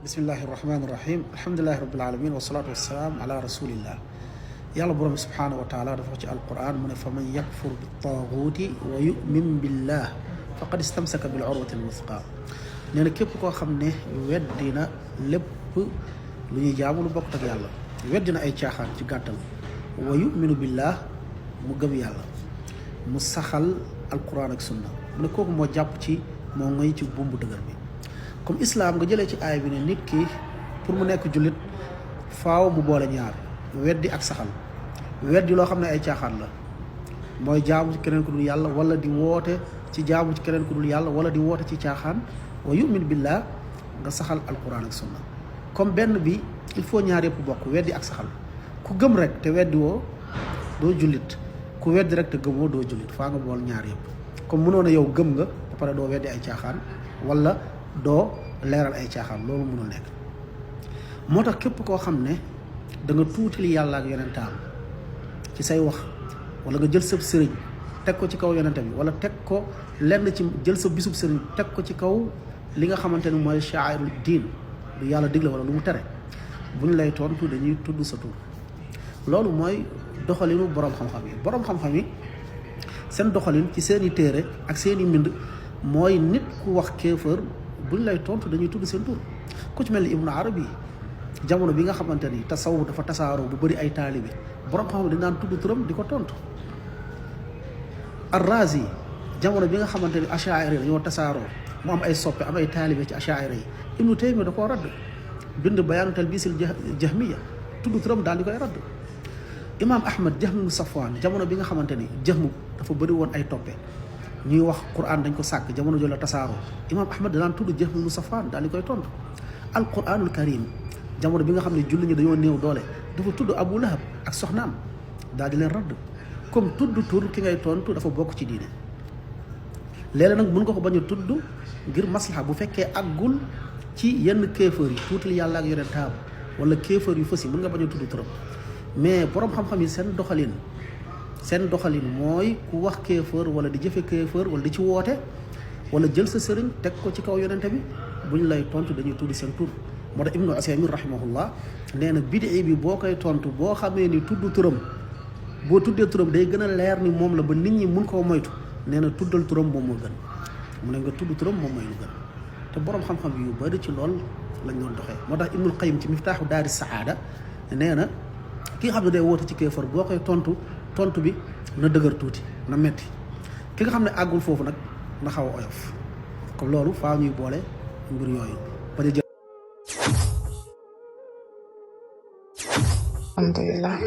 bismillahi rahmaani rahim alhamdulilahi rabbil alamin wasalaatu wasalaam ala rasulillah yàlla borom bi subhaanahu wa taala dafa wax ci alquran mu ne fa man yakfur bi taaguuti wa yumin billah faqad istamsaka bil urwati alwusqa nee na képp koo xam ne weddina lépp lu ñuy jaamu lu bokkut ak yàlla weddina ay caaxaan ci gàttal wa yuminu billah mu gëm yàlla mu saxal alquran ak sunna mu ne kooku moo jàpp ci moo ngoy ci bumbu dëgër bi comme islam nga jëlee ci aay bi ne nit ki pour mu nekk jullit faaw mu boole ñaar weddi ak saxal weddi loo xam ne ay caaxaan la mooy jaamu ci keneen ku dul yàlla wala di woote ci jaamu ci keneen ku dul yàlla wala di woote ci caaxaan wa yumin billah nga saxal alquran ak sunna comme benn bi il faut ñaar yëpp bokk weddi ak saxal ku gëm rek te weddi woo doo jullit ku weddi rek te gëmoo doo jullit faa nga bool ñaar yëpp comme mënoon a yow gëm nga ba pare doo weddi ay caaxaan wala doo leeral ay caaxaan loolu mënul nekk moo tax képp koo xam ne da nga tuutil yàlla ak yonentaam ci say wax wala nga jël sa sëriñ teg ko ci kaw yonente bi wala teg ko lenn ci jël sa bisub sëriñ teg ko ci kaw li nga xamante ne mooy sha'airul diin lu yàlla digle wala lu mu tere bu ñu lay tontu dañuy tudd sa tur loolu mooy doxalinu borom xam-xam yi borom xam-xam yi seen doxalin ci seeni téere ak seeni mbind mooy nit ku wax kéefër buñ lay tontu dañuy tudd seen tur ku ci mel ni Ibnu Arabi jamono bi nga xamante ni tasawuf dafa tasaaroo bu bëri ay taalibe borom xam-xam dañ daan tudd turam di ko tontu. Ar-Razi jamono bi nga xamante ni Ash'ari dañoo tasaaroo mu am ay soppe am ay taalibe ci Ash'ari yi Ibnu Taymiya da koo radd bind Bayaanu Talbiisil Jahmiya tudd turam daal di koy radd. Imaam Ahmad Jahm ibn Safwan jamono bi nga xamante ni Jahm dafa bëri woon ay toppe ñuy wax Qur'an dañ ko sàkk jamono jooju la tasaaroo Imaam Ahmad danaan tudd Jahm ibn Safwan daal di koy tontu. Al-Qur'anul Karim jamono bi nga xam ne julli ñi dañoo néew doole dafa tudd Abu Lahab ak soxnaam daal di leen radd comme tudd tur ki ngay tontu dafa bokk ci diine. léeg-léeg nag mën nga ko bañ a tudd ngir maslaha bu fekkee àggul ci yenn kéefër yi tuutil yàlla ak yonentam wala kéefër yu fës yi mën nga bañ a tudd turam mais borom xam-xam yi seen doxalin mooy ku wax kéefër wala di jëfe kéefër wala di ci woote wala jël sa sëriñ teg ko ci kaw yonente bi buñ lay tontu dañuy tudd seen tur. moo tax Ibnu Usaymin rahimahullah nee na bid'i bi boo koy tontu boo xamee ni tudd turam boo tuddee turam day gën a leer ni moom la ba nit ñi mun koo moytu nee na tuddal turam moom moo gën mu ne nga tudd turam moom mooy lu gën te borom xam-xam yu bari ci lool lañ doon doxee. moo tax Ibnul Qayyim ci Miftaahu Daari Saada nee na ki nga xam ne day woote ci kéefar boo koy tontu bi na dëgër tuuti na metti ki nga xam ne àggul foofu nag na xaw a oyof comme loolu faa ñuy boole mbir yooyu bañ a jël. alhamdulilah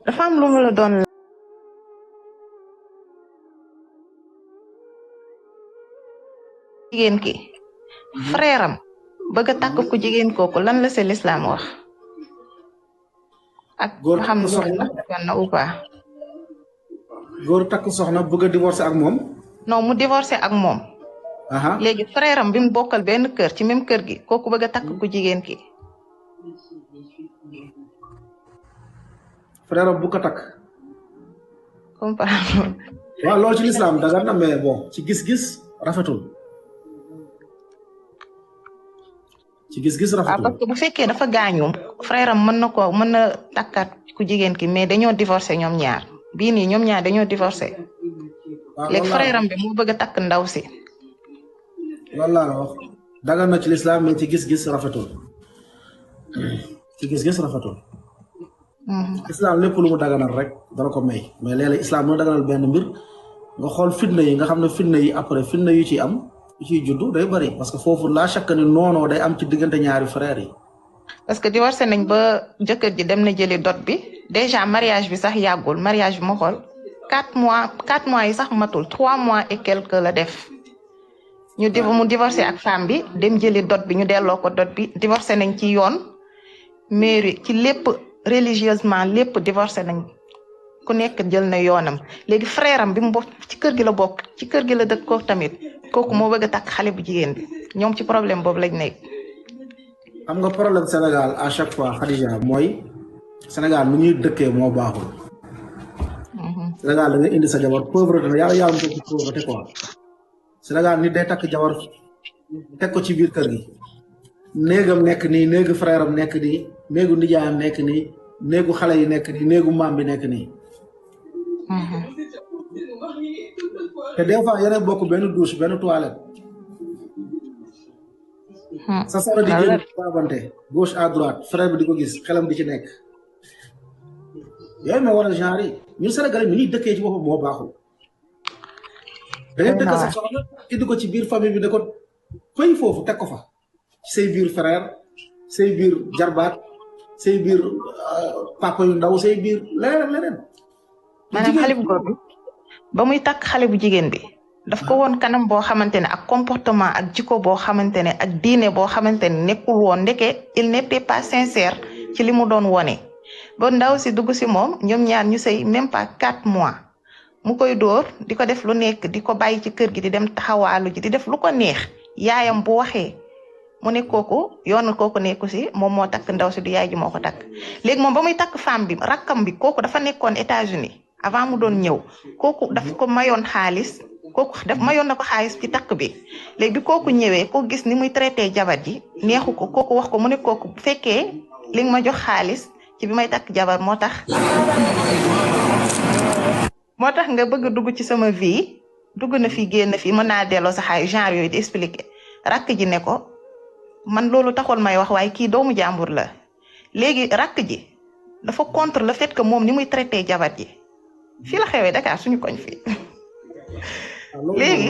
dafa am lu mu la doon jigéen ki frère am bëgg a takk ku jigéen kooku lan la ci lislaam wax ak xam na ou pas góor takk soxna bëgg a divorcer ak moom non mu divorcer ak moom léegi frère am bi mu bokkal benn kër ci même kër gi kooku bëgg a takk ku jigéen ki frère am bu ko takk comprendre waaw loolu ci lislaam dagan na mais bon ci gis-gis rafetul parce que bu fekkee dafa gaañu frère am mën na takkaat ku jigéen ki mais dañoo divorcé ñoom ñaar bii nii ñoom ñaar dañoo divorcé léegi frère am bi moo bëgg a takk ndaw si loolu laa wax dagan na ci lislaam mais ci gis-gis rafetul islam lépp lu mu daganal rek dana ko may mais léeg-léeg islam mu daganal benn mbir nga xool fitna yi nga xam ne fitna yi après fitna yu ciy am yu ciy juddu day bëri parce que foofu laa chaque ni noonoo day am ci diggante ñaari frères yi. parce que divorcé nañ ba jëkkër ji dem na jëli dot bi déjà mariage bi sax yàggul mariage bi ma xool 4 mois yi sax matul 3 mois et quelque la def mu divorcé ak femme bi dem jëli dot bi ñu delloo ko dot bi divorcé nañ ci yoon mairie ci lépp. religieusement lépp divorcé nañ ku nekk jël na yoonam léegi frère am bi mu bokk ci kër gi la bokk ci kër gi la dëkk ko tamit kooku moo bëgg a takk xale bu jigéen bi ñoom ci problème boobu lañ nekk. xam nga problème Sénégal à chaque fois Khadija mooy Sénégal nu ñuy dëkkee moo baaxul. Sénégal da nga indi sa jabar pauvreté yàlla mu ko ci pauvreté quoi Sénégal nit day takk jabar teg ko ci biir kër gi néegam nekk nii néegu frère am nekk nii néegu nijaayam nekk nii néegu xale yi nekk nii néegu maam bi nekk nii te des fois yéen a bokk benn douche benn toilette sa sara di génn baabante gauche à droite frère bi di ko gis xelam di ci nekk yooyu moo waral genre yi ñun Sénégalais mi ñuy dëkkee ci boppam moo baaxul da ngay dëkk sa soxna indi ko ci biir famille bi ne ko xëy foofu teg ko fa say biir frère say biir jarbaat say biir papa yu ndaw say biir leneen leneen maanaam xale bu góor bi ba muy takk xale bu jigéen bi daf ko woon kanam boo xamante ne ak comportement ak jikko boo xamante ne ak diine boo xamante ne nekkul woon ndeke il n'était pas sincère ci li mu doon wone ba ndaw si dugg si moom ñoom ñaar ñu sëy même pas 4 mois mu koy dóor di ko def lu nekk di ko bàyyi ci kër gi di dem taxawaalu ji di def lu ko neex yaayam bu waxee mu ne kooku yoonu kooku nekku si moom moo takk ndaw si du yaay ji moo ko takk léegi moom ba muy takk femme bi rakkam bi kooku dafa nekkoon États-Unis avant mu doon ñëw kooku daf ko mayoon xaalis kooku mayoon na ko xaalis ci takk bi léegi bi kooku ñëwee ko gis ni muy traité jabar ji neexu ko kooku wax ko mu ne kooku bu fekkee li nga ma jox xaalis ci bi may takk jabar moo tax nga bëgg dugg ci sama vie dugg na fi génn fi mën naa delloo sa xaalis genre yooyu di expliquer rakk ji ne ko man loolu taxul may wax waaye kii doomu jàmbur la léegi rakk ji dafa contre le fait que moom ni muy traité jabar ji fii la xewee Dakar suñu koñ fii léegi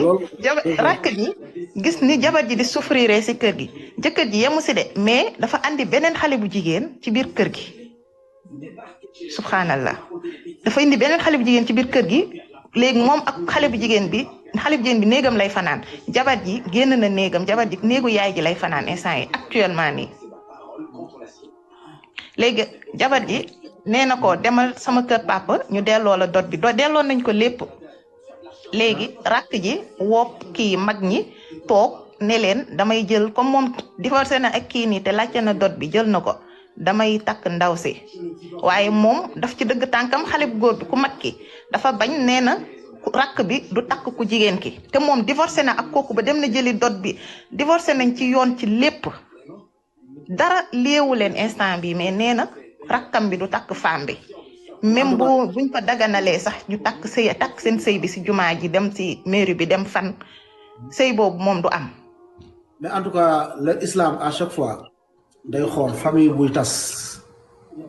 rakk ji gis ni jabar ji di souffrir si kër gi jëkkër ji yemu si de mais dafa andi beneen xale bu jigéen ci biir kër gi subhanallah dafa indi beneen xale bu jigéen ci biir kër gi léegi moom ak xale bu jigéen bi néegam lay fanaan jabar ji génn na néegam jabar ji néegu yaay ji lay fanaan instant yi actuellement nii léegi jabar ji nee na ko demal sama kër papa ñu delloo la dot bi delloo nañ ko lépp léegi rakk ji wopp kii mag ñi toog ne leen damay jël comme moom divorcé na ak kii nii te laajte na dot bi jël na ko damay takk ndaw si waaye moom daf ci dëgg tànkam xale bu góor bi ku mag ki dafa bañ nee na rakk bi du takk ku jigéen ki te moom divorcé na ak kooku ba dem na jëli dot bi divorcé nañ ci yoon ci lépp dara léewu leen instant bi mais nee na rakkam bi du takk femme bi même buñ ko daganalee sax ñu takk seen sëy bi si jumaa ji dem si mairie bi dem fan sëy boobu moom du am. mais en tout cas l'islam à chaque fois day xool famille buy tas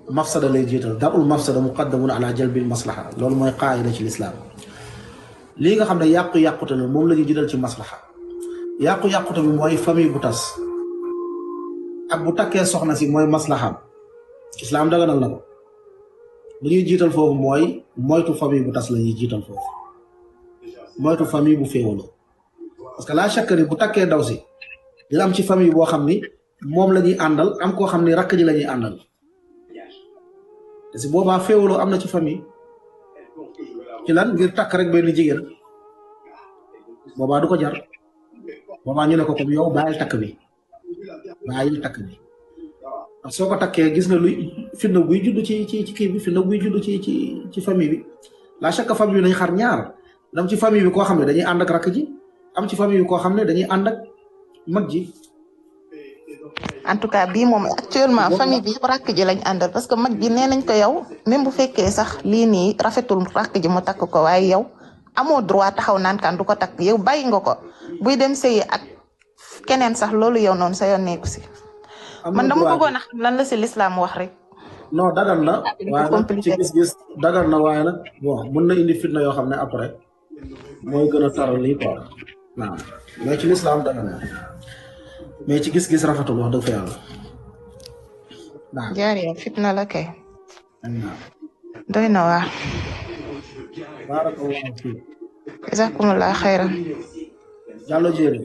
mafsada lay jiital darul mafsada muqaddamun ala jalbil maslaha loolu mooy qaayida ci l'islam lii nga xam ne yàqu-yàqute la moom la ñuy jiital ci maslaha yàqu-yàqute bi mooy famille bu tas ak bu takkee soxna si mooy maslaham islam daganal na ko li ñuy jiital foofu mooy moytu famille bu tas la ñuy jiital foofu moytu famille bu féewaloo parce que la chaque ni bu takkee ndaw si dina am ci famille boo xam ni moom la ñuy àndal am koo xam ni rakk ji la ñuy àndal te si boobaa féewaloo am na ci famille ci lan ngir takk rek benn jigéen boobaa du ko jar boobaa ñu ne ko comme yow bàyyil takk bi parce que soo ko takkee gis nga luy fitna buy judd ci kii bi fitna buy judd ci famille bi la chaque famille bi nañ xar ñaar dam ci famille bi koo xam ne dañuy ànd ak rakk ji am ci famille bi koo xam ne dañuy ànd ak mag ji. en tout cas bii moom actuellement famille bi yëpp rakk ji lañ àndal parce que mag ji nee nañ ko yow même bu fekkee sax lii nii rafetul rakk ji mu takk ko waaye yow amoo droit taxaw naan kan du ko takk yow bàyyi nga ko buy dem sëyi ak keneen sax loolu yow noonu sa yoon nekku si. man dama bëggoon a xam lan la si l'islam wax rek. non dagan na waaye nag ci gis-gis dagan na waaye nag bon mën na indi fitna yoo xam ne après mooy gën a taral lii quoi waaw mais ci l'islam dagan na mais ci gis-gis rafetul wax dëgg fa yàlla. jaar yow fitna la kay. doy na waar. baarakallahu fiik. jazakumullah xayran. Diallo Diéré.